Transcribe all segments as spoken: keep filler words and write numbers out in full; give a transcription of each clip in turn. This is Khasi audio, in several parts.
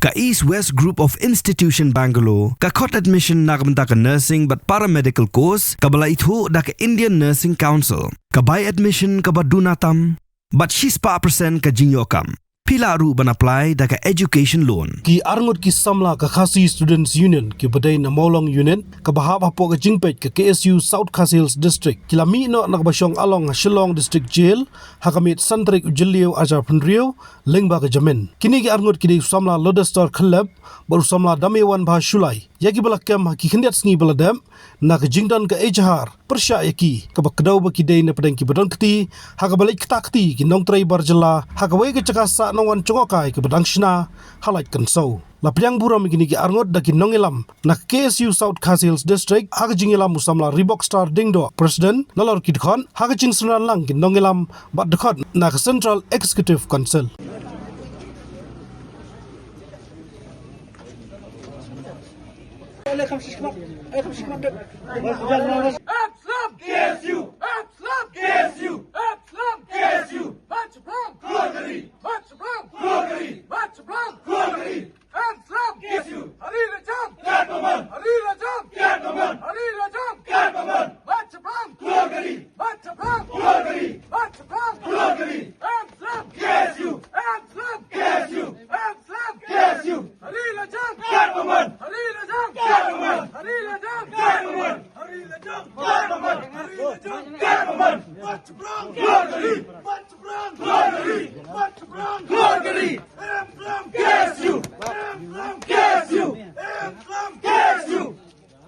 Ka East West Group of Institution Bangalore ka khot admission na ka bynta ka nursing bad paramedical course kaba la ithuh da ka Indian Nursing Council. Ka bai admission kaba duna tam bad shispah percent ka jingïoh kam. Phi lah ruh ban apply da ka education loan. Ki arngut ki samla ka Khasi Students Union kiba dei na Mawlong Unit kaba hap hapoh ka jingpeit ka K S U South Khasi Hills District ki la mih noh na kaba shong along ha Shillong District Jail ha ka miet san tarik u Jylliew arhajar phew hynriew lyngba ka jamin. Kine ki arngut ki dei u samla Lodestar Khyllep bad u samla Damewan Bhashullai, ïa kiba la kem ha ki khyndiat sngi ba la dep na ka jingdon ka ejahar pyrshah ïa ki kaba kdew ba ki dei na pdeng kiba don kti ha kaba leit ktah kti ki nongtrei bar jylla ha kawei ka jaka sah nongwan jngohkai kaba dang shna ha Laitkynsew. La pdiang burom ïa kine ki arngut da ki nongïalam na ka K S U South Khasi Hills District ha ka jingïalam u samla Ribokstar Diengdoh, President, nalor ki dkhot ha ka jingsynran lang ki nongïalam bad dkhot na ka Central Executive Council.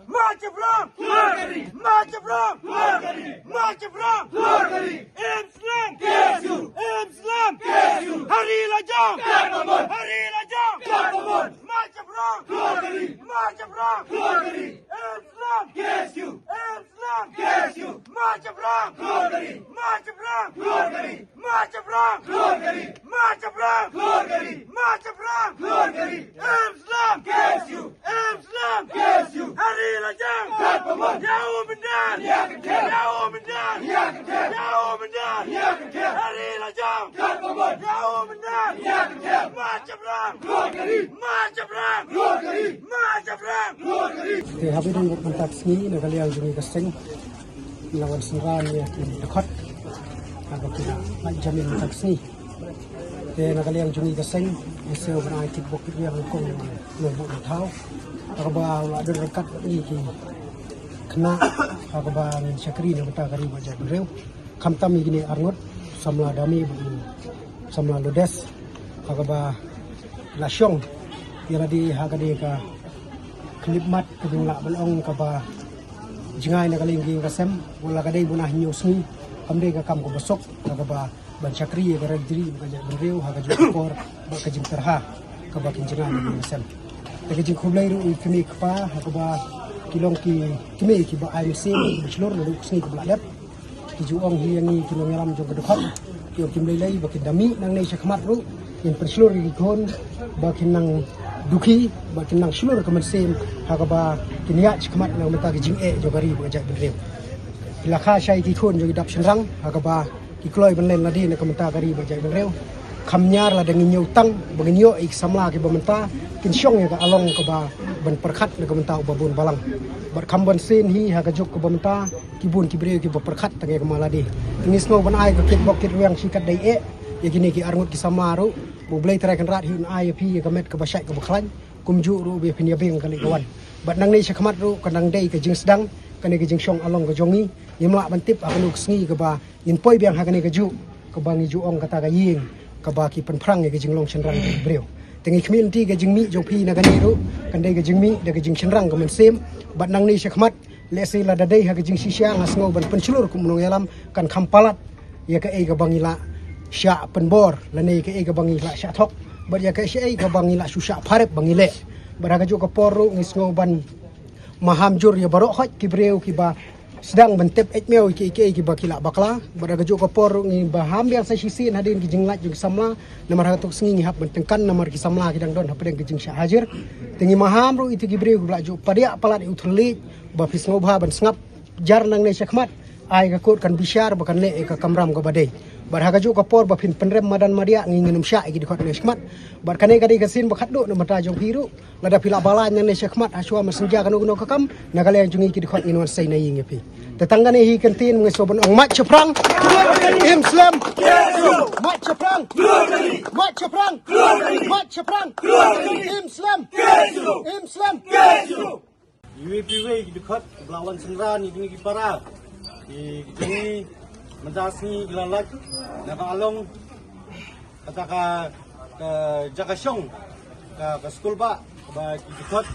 March Ibrahim! March Ibrahim! March Ibrahim! Islam! Islam! Hari Lajong! Hari Lajong! March Ibrahim! March Ibrahim! Islam! Islam! March Ibrahim! March Ibrahim! March Ibrahim! March Ibrahim! March Ibrahim! Islam! Islam! Hari Lajong! Yaw Bendar! Yaw Bendar! Yaw Bendar! Hari Lajong! Yaw Bendar! March Ibrahim! March Ibrahim! March Ibrahim! Te haba ïadei bad mynta ka sngi na ka liang jong ngi ka seng la wan synran ïa ki dkhot. Haba ki la lait jamin mynta ka sngi. Te na ka liang jong ngi ka seng ngi siew ban ai kit bok kit wiang ha u kong nongbuh thaw. Haba u la don ryngkat bad ngi ki khynnah haba ngin shakri na ka bynta ka ri bad jaitbynriew. Khamtam ïa kine arngut, samla Dame bad u samla Lodes, ha kaba la shong ïa lade ha kane ka khyllipmat, ka jinglah ban ong kaba jngai na ka liang ka ïing ka sem, wat la ka dei bun ah hynñiew sngi, kam dei ka kam kaba suk, ha kaba ban shakri ïa ka rajri bad ka jaitbynriew ha kajuh ka por bad ka jingtyrha kaba kin jngai na ka ïing ka sem. Te ka jingkhublei ruh ïa ki kmie ki kpa ha kaba ki long ki kmie kiba ai mynsiem, kiba shlur naduh ka sngi kaba la dep. Ki ju ong hi ïa ngi ki nongïalam jong ka dkhot, ki ong kim lei lei ba kin da mih nangne shakhmat ruh, kin pynshlur ïa ki khun ba kin nang dukhi, ba kin nang shlur ka mynsiem ha kaba kin ïaid shakhmat na ka bynta ka jingeh jong ka ri bad ka jaitbynriew. Ki la kha shai ki khun jong ki dap shynrang ha kaba ki kloi ban len lade na ka bynta ka ri bad jaitbynriew. Kham ñiar lada ngin ïoh tang ba ngin ïoh ïa ki samla kiba mynta kin shong ïa ka along kaba ban pyrkhat na ka bynta uba bun balang. Bad kham ban sien hi ha ka juk kaba mynta ki bun ki briew kiba pyrkhat tang ïa ka ma lade. Te ngi sngew ban ai ka kit bok kit wiang shi katdei eh ïa kine ki arngut ki samla ruh. Ba U Blei Trai Kynrad hi un ai ïa phi ïa ka met kaba shait kaba khlaiñ, kumjuh ruh ba phin ïa beng ka leit ka wan. Bad nangne shakhmat ruh ka nang dei ka jingsdang kane ka jingshong along ka jong ngi. Ngim lah ban tip ha kano ka sngi kaba ngin poi biang ha kane kajuh kaba ngi ju ong kata ka ïing kaba ki pynphrang ïa ka jinglong shynrang ka briew. Te ngi khmih lynti ka jingmih jong phi na kane ruh kan dei ka jingmih da ka jingshynrang ka mynsiem. Bad nangne shakhmat, lehse lada dei ha ka jingshisha nga sngew ban pynshlur kum u nongïalam, kan kham palat ïa kaei kaba ngi la shah pynbor lane kaei kaba ngi la shah thok, bad ïa kaei kaba ngi la shu shah pharep ba ngi leh. Bad ha kajuh ka por ruh ngi sngew ban maham jur ïa baroh khoit ki briew kiba sdang ban tep eit miaw ïa kiei kiei kiba ki la bakla. Bad ha kajuh ka por ruh ngi maham biang sa shisien hadien ki jinglait jong ki samla. Namar ha kato ka sngi ngi hap ban tyngkan namar ki samla ki dang don hapdeng ki jingshah hajir. Te ngi maham ruh ïa ki briew kiba la ju padiah palat ïa u thylliej ba phi sngewbha ban sngap jar nangne shakhmat. Ai ka kot kan bishar ba kan leh ïa ka kamram kaba dei. Bad ha kajuh ka por ba phin pynrem madan madiah ngi ngin ym shah ïa ki dkhot ne shakhmat. Bad kane ka dei ka sien ba khatduh na bynta jong phi ruh. Lada phi lah balang nangne shakhmat ha shuwa mynta kano kano ka kam, na ka liang jong ngi ki dkhot ngin wan sei na ïing ïa phi. Te tang kane hi kyntien, ngi sngewbha ban ong: March shaphrang, im slem. March shaphrang, March shaphrang, March shaphrang, im slem, im slem. Iwei pa iwei ki dkhot ba la wan synran ïa kine ki para, ki jong ngi mynta ka sngi ki la lait na ka along kata ka, ka jaka shong ka, ka skul bah, ba ki dkhot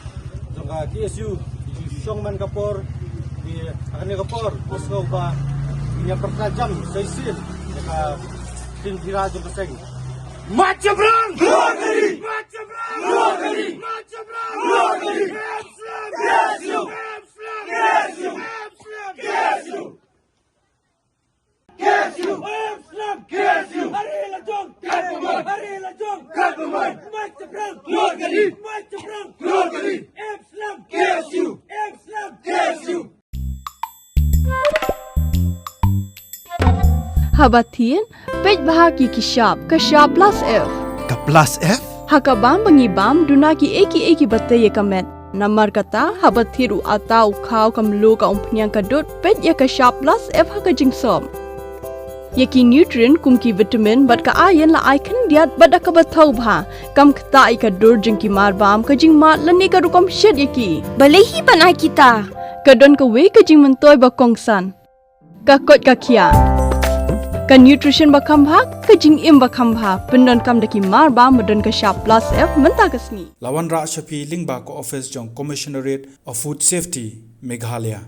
jong ka K S U ki ju shong man ka por, ki ha kane ka por, ko sngew ba ngin ïa pyrta jam sa shisien ïa ka ktien pura jong ka seng. March shaphrang! March shaphrang! March shaphrang! March shaphrang! K S U! K S U! K S U! K S U! Hari la jong! Hari la jong! March shaphrang! K S U! Haba thied, peit bha ki ki shap, ka shap plus F. Ka plus F? Ha ka bam ba ngi bam, duna ki ei ki ei kiba tei ïa ka met. Namar kata, haba thied u atta, u khaw, ka mluh, ka umphniang, ka dud, peit ïa ka shap plus F ha ka jingsop. Ïa ki nutrient kum ki vitamin bad ka iron la ai khyndiat bad da kaba thaw bha. Kam ktah ïa ka dur jong ki mar bam, ka jingmad lane ka rukom shet ïa ki. Balei hi ban ai kita? Ka don kawei ka jingmyntoi ba kongsan. Ka koit ka khiah. Ka nutrition ba kham bha, ka jingim ba kham bha. Pyndonkam da ki mar bam ba don ka shap plus F mynta ka sngi. La wanrah sha phi lyngba ka office jong Commissionerate of Food Safety, Meghalaya.